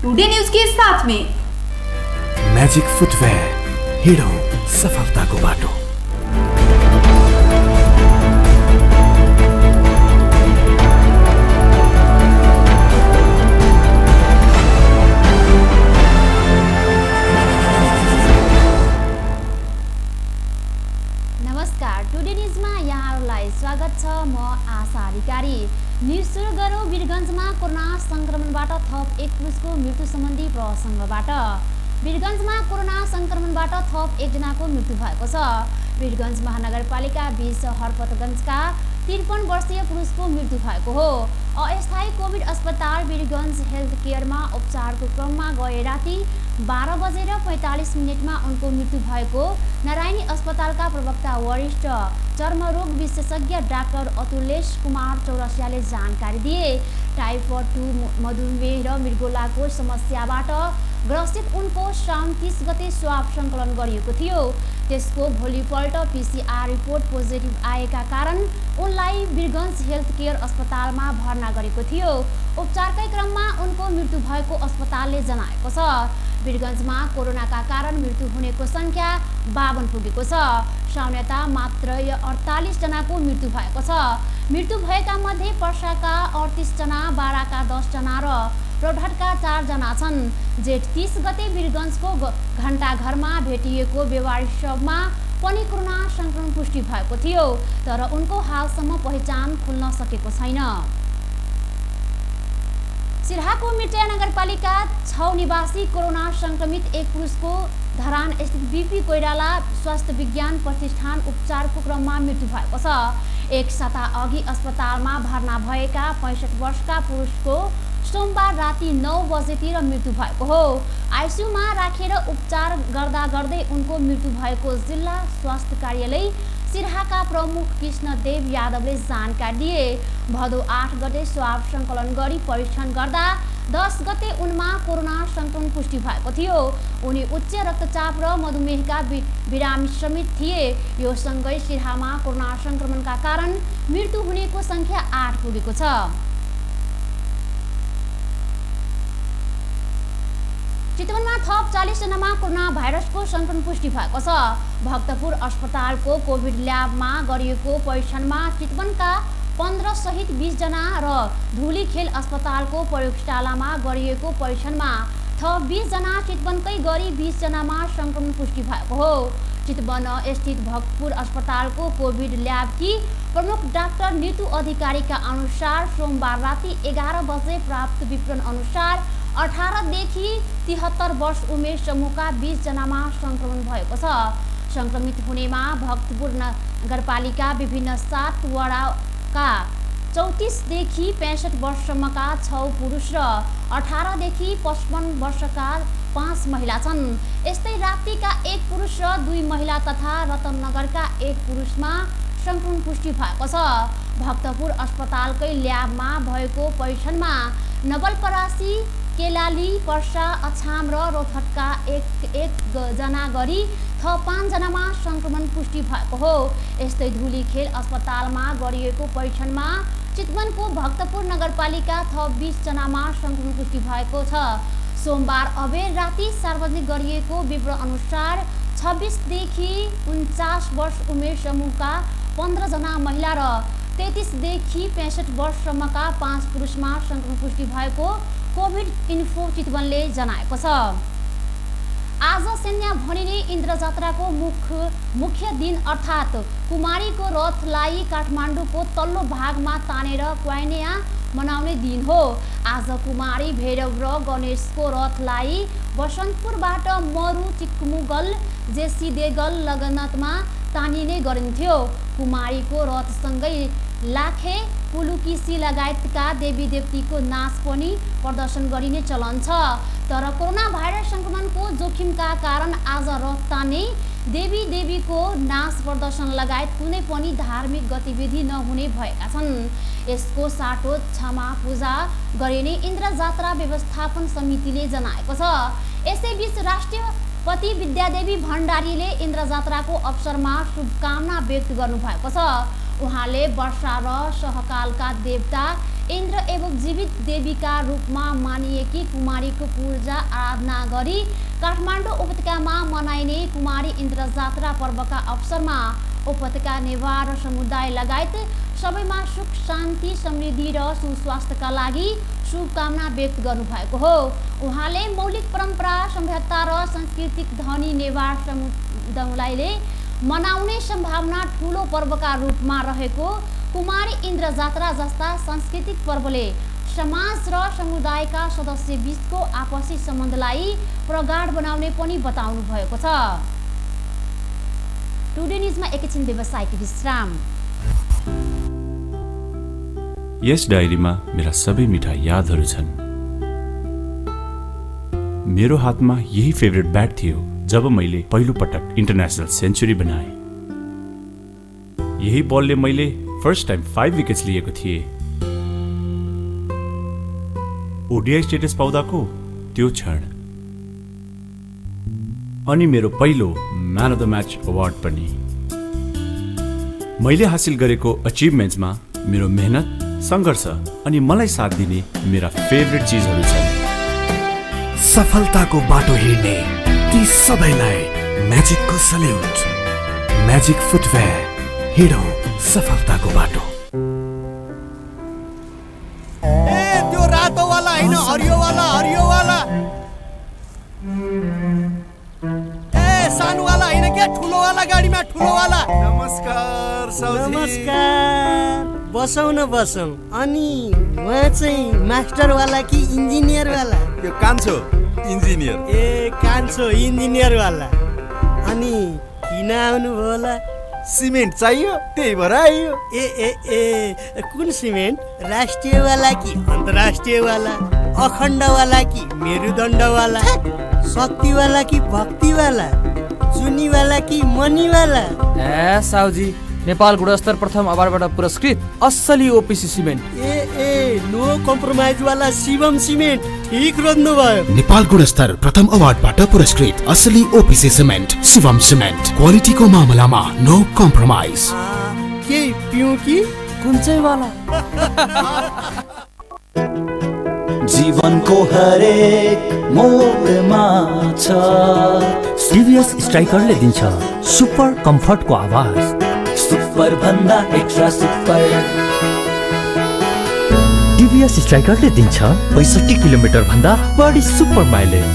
Today news के साथ में मैजिक फुटवेयर, हिडो सफलता को बाटो। नमस्कार, टुडे न्यूजमा यहाँहरूलाई स्वागत छ। म आशा अधिकारी। न्यूज सुरु गरौँ वीरगञ्जमा कोरोना संक्रमणबाट थप एक पुरुषको मृत्यु सम्बन्धी प्रसङ्गबाट। वीरगञ्जमा कोरोना संक्रमणबाट थप एकजनाको मृत्यु भएको छ। वीरगञ्ज महानगरपालिका 20 हरपतगञ्जका 53 वर्षीय पुरुषको मृत्यु भएको हो। अस्थायी कोभिड अस्पताल वीरगञ्ज हेल्थ केयरमा उपचारको क्रममा गए राति 12:45 उनको मृत्यु भएको नारायणी अस्पतालका प्रवक्ता वरिष्ठ चर्मरोग विशेषज्ञ डाक्टर अतुलेश कुमार चौरसियाले जानकारी दिए। टाइफाइड 2 मधुमेह र मृगोलाको समस्याबाट ग्रसित उनको साउन 30 गते स्वाब सङ्कलन गरिएको थियो। त्यसको भोलिपल्ट PCR रिपोर्ट पोजिटिभ आएका कारण उनलाई वीरगञ्ज हेल्थ केयर अस्पतालमा भर्ना गरेको थियो। उपचारकै क्रममा उनको मृत्यु भएको अस्पतालले जनाएको छ। वीरगञ्जमा कोरोनाका कारण मृत्यु हुनेको सङ्ख्या 52 पुगेको छ। साउन्यता मात्र 48 जनाको मृत्यु भएको छ। मृत्यु भएका मध्ये पर्साका 38 जना, बाराका 10 जना र रौतहटका 4 जना छन्। जेठ 30 गते वीरगञ्जको घण्टाघरमा भेटिएको बेवारी शवमा पनि कोरोना संक्रमण पुष्टि भएको थियो, तर उनको हालसम्म पहिचान खुल्न सकेको छैन। सिराहाको मिर्चया नगरपालिका 6 निवासी कोरोना संक्रमित एक पुरुषको धरान स्थित बीपी कोइराला स्वास्थ्य विज्ञान प्रतिष्ठान उपचारको क्रममा मृत्यु भएको छ। एक साता अघि अस्पतालमा भर्ना भएका 65 वर्षका पुरुषको सोमबार राति 9 बजेतिर मृत्यु भएको हो। आइसियुमा राखेर उपचार गर्दा गर्दै उनको मृत्यु भएको जिल्ला स्वास्थ्य कार्यालय सिराहाका प्रमुख कृष्णदेव यादवले जानकारी दिए। भदौ 8 गते स्वाब सङ्कलन गरी परीक्षण गर्दा 10 गते उनमा कोरोना संक्रमण पुष्टि भएको थियो। उनी उच्च रक्तचाप र मधुमेहका बिरामी समेत थिए। यो सँगै सिराहामा कोरोना संक्रमणका कारण मृत्यु हुनेको सङ्ख्या 8 पुगेको छ। चितवनमा थप 40 जनामा कोरोना भाइरसको संक्रमण पुष्टि भएको छ। भक्तपुर अस्पतालको कोभिड ल्याबमा गरिएको परीक्षणमा चितवनका 15 सहित 20 जना र धुलीखेल अस्पतालको प्रयोगशालामा गरिएको परीक्षणमा थप 20 जना चितवनकै गरी 20 जनामा संक्रमण पुष्टि भएको हो। चितवन स्थित भक्तपुर अस्पतालको कोभिड ल्याबकी प्रमुख डाक्टर नीतू अधिकारीका अनुसार सोमबार राति 11 बजे प्राप्त विवरण अनुसार 18 देखि 73 वर्ष उमेर समूहका 20 जनामा संक्रमण भएको छ। संक्रमित हुनेमा भक्तपुर नगरपालिका विभिन्न 7 वडाका 34 देखि 65 वर्षसम्मका 6 पुरुष र 18 देखि 55 वर्षका 5 महिला छन्। यस्तै राप्तीका 1 पुरुष र 2 महिला तथा रतननगरका 1 पुरुषमा संक्रमण पुष्टि भएको छ। भक्तपुर अस्पतालकै ल्याबमा भएको परीक्षणमा नवलपरासी, केलाली, पर्सा, अछाम र रौतहटका एक जना गरी थप 5 जनामा संक्रमण पुष्टि भएको हो। यस्तै धुलीखेल अस्पतालमा गरिएको परीक्षणमा चितवनको भक्तपुर नगरपालिका थप 20 जनामा संक्रमण पुष्टि भएको छ। सोमबार अबेर राति सार्वजनिक गरिएको विवरण अनुसार 26 देखि 49 वर्ष उमेर समूहका 15 जना महिला र 33 देखि 65 वर्षसम्मका 5 पुरुषमा संक्रमण पुष्टि भएको कोभिड इन्फो चितवनले जनाएको छ। आज सेन्या भनिने इन्द्र जात्राको मुख्य दिन अर्थात् कुमारीको रथलाई काठमाडौँको तल्लो भागमा तानेर क्वाइन्या मनाउने दिन हो। आज कुमारी भैरव र गणेशको रथलाई बसन्तपुरबाट मरु चिक्मुगल जेसीदेगल लगनतमा तानिने गरिन्थ्यो। कुमारीको रथसँगै लाखे, पुलुकिसी लगायतका देवी देवतीको नाच पनि प्रदर्शन गरिने चलन छ। तर कोरोना भाइरस संक्रमणको जोखिमका कारण आज रथ तान्ने, देवीको नाच प्रदर्शन लगायत कुनै पनि धार्मिक गतिविधि नहुने भएका छन्। यसको साटो क्षमा पूजा गरिने इन्द्र जात्रा व्यवस्थापन समितिले जनाएको छ। यसैबीच राष्ट्रपति विद्यादेवी भण्डारीले इन्द्र जात्राको अवसरमा शुभकामना व्यक्त गर्नुभएको छ। उहाँले वर्षा र सहकालका देवता इन्द्र एवं जीवित देवीका रूपमा मानिएकी कुमारीको पूजा आराधना गरी काठमाडौँ उपत्यकामा मनाइने कुमारी इन्द्र जात्रा पर्वका अवसरमा उपत्यका नेवार र समुदाय लगायत सबैमा सुख शान्ति समृद्धि र सुस्वास्थ्यका लागि शुभकामना व्यक्त गर्नुभएको हो। उहाँले मौलिक परम्परा सभ्यता र सांस्कृतिक धनी नेवार समुदायले मनाउने सम्भावना ठूलो पर्वका रूपमा रहेको कुमारी इन्द्र जात्रा जस्ता सांस्कृतिक पर्वले समाज र समुदायका सदस्य बीचको आपसी सम्बन्धलाई प्रगाढ बनाउने पनि बताउनु भएको छ। टुडे न्युजमा एकैछिन व्यवसायिक विश्राम। यस डायरीमा मेरा सबै मिठा यादहरू छन्। मेरो हातमा यही फेभरेट ब्याट थियो जब मैले पहिलो पटक इन्टरनेसनल सेन्चुरी बनाए। यही बलले मैले फर्स्ट टाइम 5 विकेट्स लिएको थिएँ। ओडिआई स्टेटस पाउँदाको त्यो क्षण अनि मेरो पहिलो man of the match award पनि। मैले हासिल गरेको अचिभमेन्ट्समा मेरो मेहनत, सङ्घर्ष अनि मलाई साथ दिने मेरा फेभरेट चिजहरू छन्। सफलताको बाटो हिँड्ने ती सबैलाई म्याजिकको सल्युट। म्याजिक फुटवेयर, हिँडौँ सफलताको बाटो। त्यो रातो वाला हैन, हरियो वाला, हरियो वाला। सानो वाला हैन क्या, ठुलो वाला गाडीमा ठुलो वाला। नमस्कार साउजी। नमस्कार। बसौँ न बसौँ। अनि उहाँ चाहिँ मास्टर वाला कि इन्जिनियर वाला? यो कान्छो इन्जिनियर। ए कान्छो इन्जिनियर वाला। अनि किन आउनु होला? सिमेन्ट चाहियो, त्यही भएर आइयो। ए ए ए कुन सिमेन्ट? राष्ट्रिय वाला कि अन्तर्राष्ट्रिय वाला? अखण्ड वाला कि मेरुदण्ड वाला? शक्ति वाला कि भक्ति वाला? जुनी वाला कि मनी वाला? ए साउजी, नेपाल गुणस्तर प्रथम अवार्डबाट पुरस्कृत असली ओपिसी सिमेन्ट। ए नो कम्प्रोमाइज वाला शिवम सिमेन्ट। ठीक रोज्नु भयो। नेपाल गुणस्तर प्रथम अवार्डबाट पुरस्कृत असली ओपिसी सिमेन्ट शिवम सिमेन्ट। क्वालिटीको मामलामा नो कम्प्रोमाइज। के पिउँ कि कुन चाहिँ वाला? जीवनको हरेक मोडमा छ टिभीएस स्ट्राइकरले दिन्छ सुपर कम्फर्टको आवाज। सुपर भन्दा एक्स्ट्रा सुपर। टिभीएस स्ट्राइकरले दिन्छ 65 किलोमिटर भन्दा बढी सुपर माइलेज।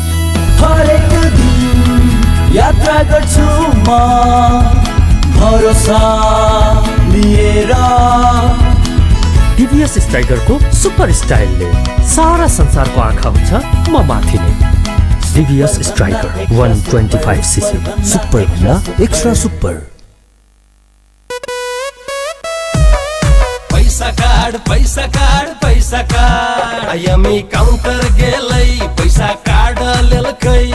हरेक दिन यात्रा गर्छु म भरोसा लिएर। टिभीएस स्ट्राइकरको सुपर स्टाइलले सारा संसारको आँखा हुन्छ म माथि नै। टिभीएस स्ट्राइकर 125cc सुपर भन्दा एक्स्ट्रा सुपर। पैसा काढ पैसा काढ पैसा काढ, आइएमई काउन्टर गेलै पैसा काढ लेलकै।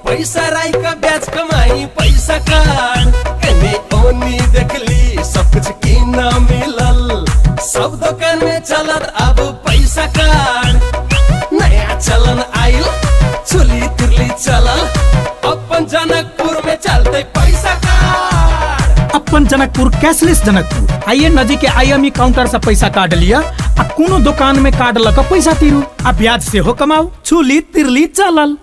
पैसा राईका ब्याज कमाई पैसा काढ, कने ओनी देखली सब कुछ किन मिलल। सब दोकान में चलत अब पैसा काढ। नयाँ चलन आइल चोली तिरली चलल, अपन जनकपुर में चलते पैसा काढ। अपन जनकपुर कैशलेस जनकपुर। आइए नजीक के आईएमई काउंटर से पैसा काट लिया आ कोनो दुकान में काट लक पैसा तिरू आ ब्याज से हो कमाऊ। चुली तिरली चलल।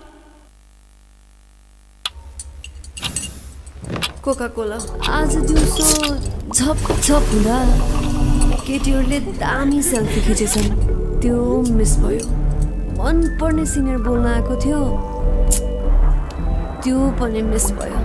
कोका कोला आज दिउँसो झप झप हुँदा केटीहरूले दामी सेल्फी खिचेछन्। त्यो मिस भयो। मन पर्ने सिङ्गर बोल्न आएको थियो, त्यो पनि मिस भयो।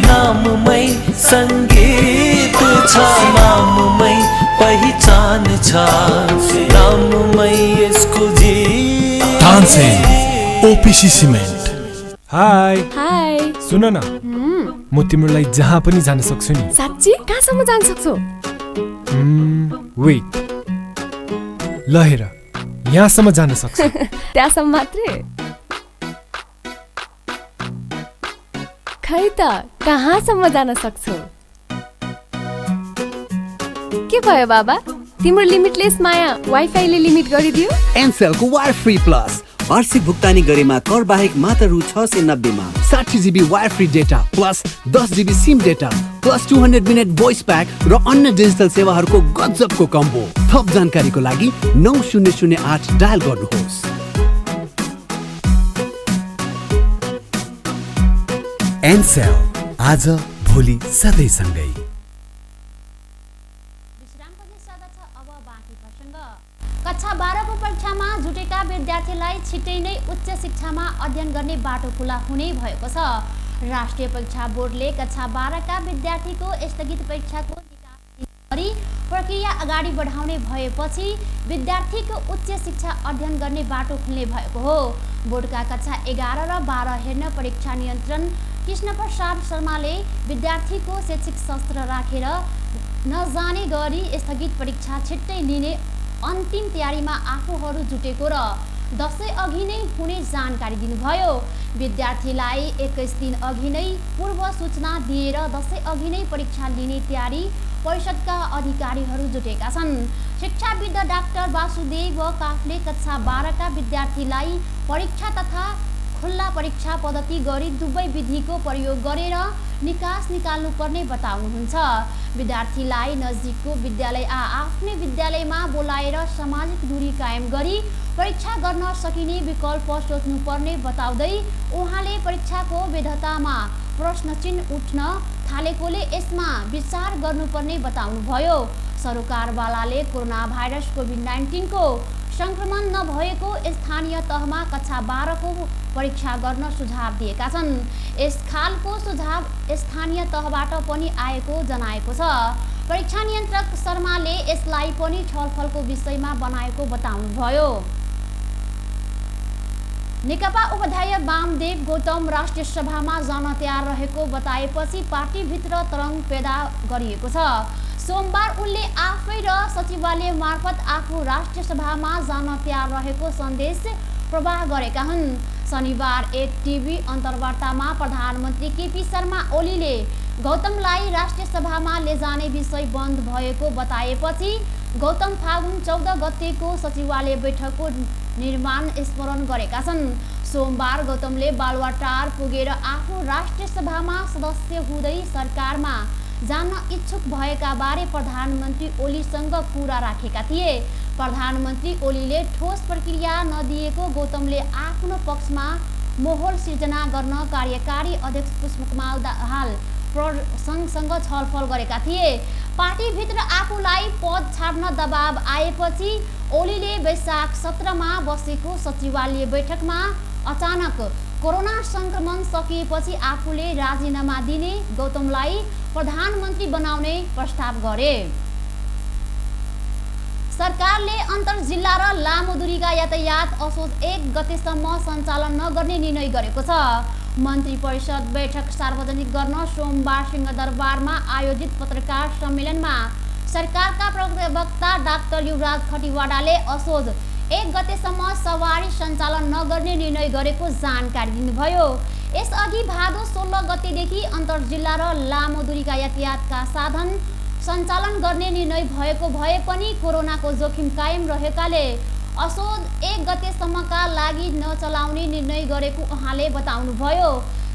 नाममै संगीत छ, नाममै पहिचान छ, नाममै यसको जीत। Tansen OPC cement. हाय हाय, सुन न, म तिम्रो लागि जहाँ पनि जान सक्छु नि। साच्ची? कहाँसम्म जान सक्छौ? वेट, ल हेर, यहाँसम्म जान सक्छु। त्यहाँसम्म मात्रै? खै त कहाँसम्म जान सक्छौ? के भयो बाबा, तिम्रो लिमिटलेस माया वाइफाईले लिमिट गरिदियो? एनसेलको वायर फ्री प्लस वार्षिक भुक्तानी गरेमा कर बाहेक मात्र रु 690 मा 60 GB wire free data plus 10 GB SIM data plus 200 minute voice pack र अन्य डिजिटल सेवाहरूको गजबको कम्बो। थप जानकारीको लागि 9008 डायल गर्नुहोस्। एनसेल, आज भोलि सधैँ सँगै। कक्षा 12 को परीक्षामा जुटेका विद्यार्थीलाई छिट्टै नै उच्च शिक्षामा अध्ययन गर्ने बाटो खुला हुने भएको छ। राष्ट्रिय परीक्षा बोर्डले कक्षा 12 का विद्यार्थीको स्थगित परीक्षाको निकास गरी प्रक्रिया अगाडि बढाउने भएपछि विद्यार्थीको उच्च शिक्षा अध्ययन गर्ने बाटो खुल्ने भएको हो। बोर्डका कक्षा 11 र 12 हेर्न परीक्षा नियन्त्रण कृष्ण प्रसाद शर्माले विद्यार्थीको शैक्षिक शस्त्र राखेर नजाने गरी स्थगित परीक्षा छिट्टै लिने अन्तिम तयारीमा आफूहरू जुटेको र दशैं अघि नै हुने जानकारी दिनुभयो। विद्यार्थीलाई 21 दिन अघि नै पूर्व सूचना दिएर दशैं अघि नै परीक्षा लिने तयारी परिषदका अधिकारीहरू जुटेका छन्। शिक्षाविद डाक्टर वासुदेव काफले कक्षा 12 का विद्यार्थीलाई परीक्षा तथा खुल्ला परीक्षा पद्धति गरी दुवै विधिको प्रयोग गरेर निकास निकाल्नुपर्ने बताउनुहुन्छ। विद्यार्थीलाई नजिकको विद्यालय आफ्नै विद्यालयमा बोलाएर सामाजिक दूरी कायम गरी परीक्षा गर्न सकिने विकल्प सोच्नुपर्ने बताउँदै उहाँले परीक्षाको वैधतामा प्रश्न चिन्ह उठ्न थालेकोले यसमा विचार गर्नुपर्ने बताउनुभयो। सरकारवालाले कोरोना भाइरस कोभिड-19 को संक्रमण नभएको स्थानीय तहमा कक्षा 12 को परीक्षा गर्न सुझाव दिएका छन्। यस खालको सुझाव स्थानीय तहबाट पनि आएको जनाएको छ। परीक्षा नियन्त्रक शर्माले यसलाई पनि छलफलको विषयमा बनाएको बताउनुभयो। नेकपा उपाध्यक्ष वामदेव गौतम राष्ट्रिय सभामा जान तयार रहेको बताएपछि पार्टीभित्र तरङ्ग पैदा गरिएको छ। सोमबार उनले आफै र सचिवालय मार्फत आफू राष्ट्रिय सभामा जान तयार रहेको सन्देश प्रवाह गरेका हुन्। शनिबार एक टिभी अन्तर्वार्तामा प्रधानमन्त्री केपी शर्मा ओलीले गौतमलाई राष्ट्रिय सभामा लैजाने विषय बन्द भएको बताएपछि गौतम फागुन 14 गतेको सचिवालय बैठकको निर्माण स्मरण गरेका छन्। सोमबार गौतमले बालुवाटार पुगेर आफू राष्ट्रिय सभामा सदस्य हुँदै सरकारमा जान इच्छुक भएका बारे प्रधानमन्त्री ओलीसँग कुरा राखेका थिए। प्रधानमन्त्री ओलीले ठोस प्रक्रिया नदिएको गौतमले आफ्नो पक्षमा माहौल सिर्जना गर्न कार्यकारी अध्यक्ष पुष्पकमल दाहाल प्रसङ्गसँग छलफल गरेका थिए। पार्टीभित्र आफूलाई पद छाड्न दबाब आएपछि ओलीले वैशाख 17 मा बसेको सचिवालय बैठकमा अचानक कोरोना संक्रमण सकिएपछि आफूले राजीनामा दिने गौतमलाई प्रधानमन्त्री बनाउने प्रस्ताव गरे। सरकारले अन्तर जिल्ला र लामो दूरीका यातायात असोज 1 गतेसम्म सञ्चालन नगर्ने निर्णय गरेको छ। मन्त्री परिषद बैठक सार्वजनिक गर्न सोमबार सिंहदरबारमा आयोजित पत्रकार सम्मेलनमा सरकारका प्रवक्ता डाक्टर युवराज खटिवाडाले असोज 1 गतेसम्म सवारी सञ्चालन नगर्ने निर्णय गरेको जानकारी दिनुभयो। यसअघि भादो 16 गतेदेखि अन्तर जिल्ला र लामो दूरीका यातायातका साधन सञ्चालन गर्ने निर्णय भएको भए पनि कोरोनाको जोखिम कायम रहेकाले असोज 1 गतेसम्मका लागि नचलाउने निर्णय गरेको उहाँले बताउनुभयो।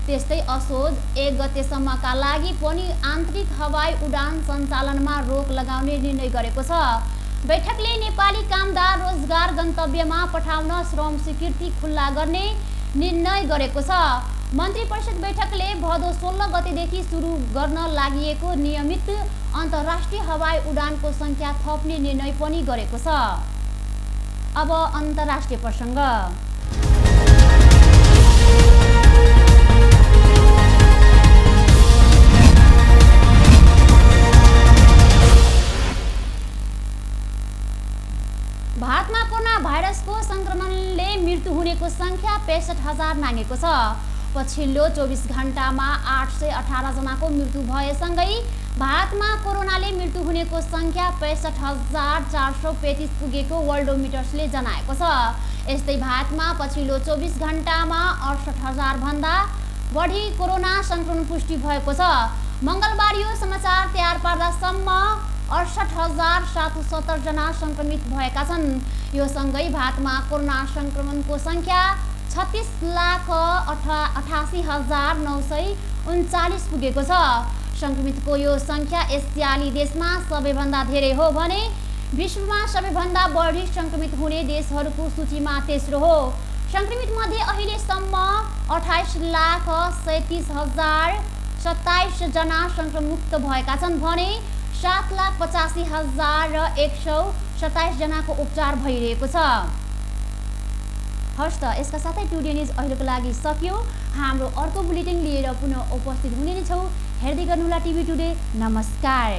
त्यस्तै असोज 1 गतेसम्मका लागि पनि आन्तरिक हवाई उडान सञ्चालनमा रोक लगाउने निर्णय गरेको छ। बैठकले नेपाली कामदार रोजगार गन्तव्यमा पठाउन श्रम स्वीकृति खुल्ला गर्ने निर्णय गरेको छ। मन्त्री परिषद बैठकले भदौ 16 गतेदेखि सुरु गर्न लागि नियमित अन्तर्राष्ट्रिय हवाई उडानको संख्या थप्ने निर्णय पनि गरेको छ। अब अन्तर्राष्ट्रिय प्रसङ्ग। भारतमा कोरोना भाइरसको संक्रमणले मृत्यु हुनेको संख्या 65,000 नाघेको छ। पछिल्लो 24 घण्टामा 818 जनाको मृत्यु भएसँगै भारतमा कोरोनाले मृत्यु हुनेको संख्या 65,435 पुगेको वर्ल्डोमिटर्सले जनाएको छ। यस्तै भारतमा पछिल्लो 24 घण्टामा 68,000 भन्दा बढी कोरोना संक्रमण पुष्टि भएको छ। मङ्गलबार यो समाचार तयार पार्दासम्म 68,770 जना संक्रमित भएका छन्। यो सँगै भारतमा कोरोना संक्रमणको संख्या 36,88,939 पुगेको छ। संक्रमितको यो संख्या एसियाली देशमा सबैभन्दा धेरै हो भने विश्वमा सबैभन्दा बढी संक्रमित हुने देशहरूको सूचीमा तेस्रो हो। संक्रमित मध्ये अहिलेसम्म 28,37,027 जना संक्रममुक्त भएका छन् भने 7,85,127 जनाको उपचार भइरहेको छ। हस् त यसका साथै टुडे न्युज अहिलेको लागि सकियो। हाम्रो अर्को बुलेटिन लिएर पुनः उपस्थित हुने नै छौँ। हेर्दै गर्नुहोला टिभी टुडे। नमस्कार।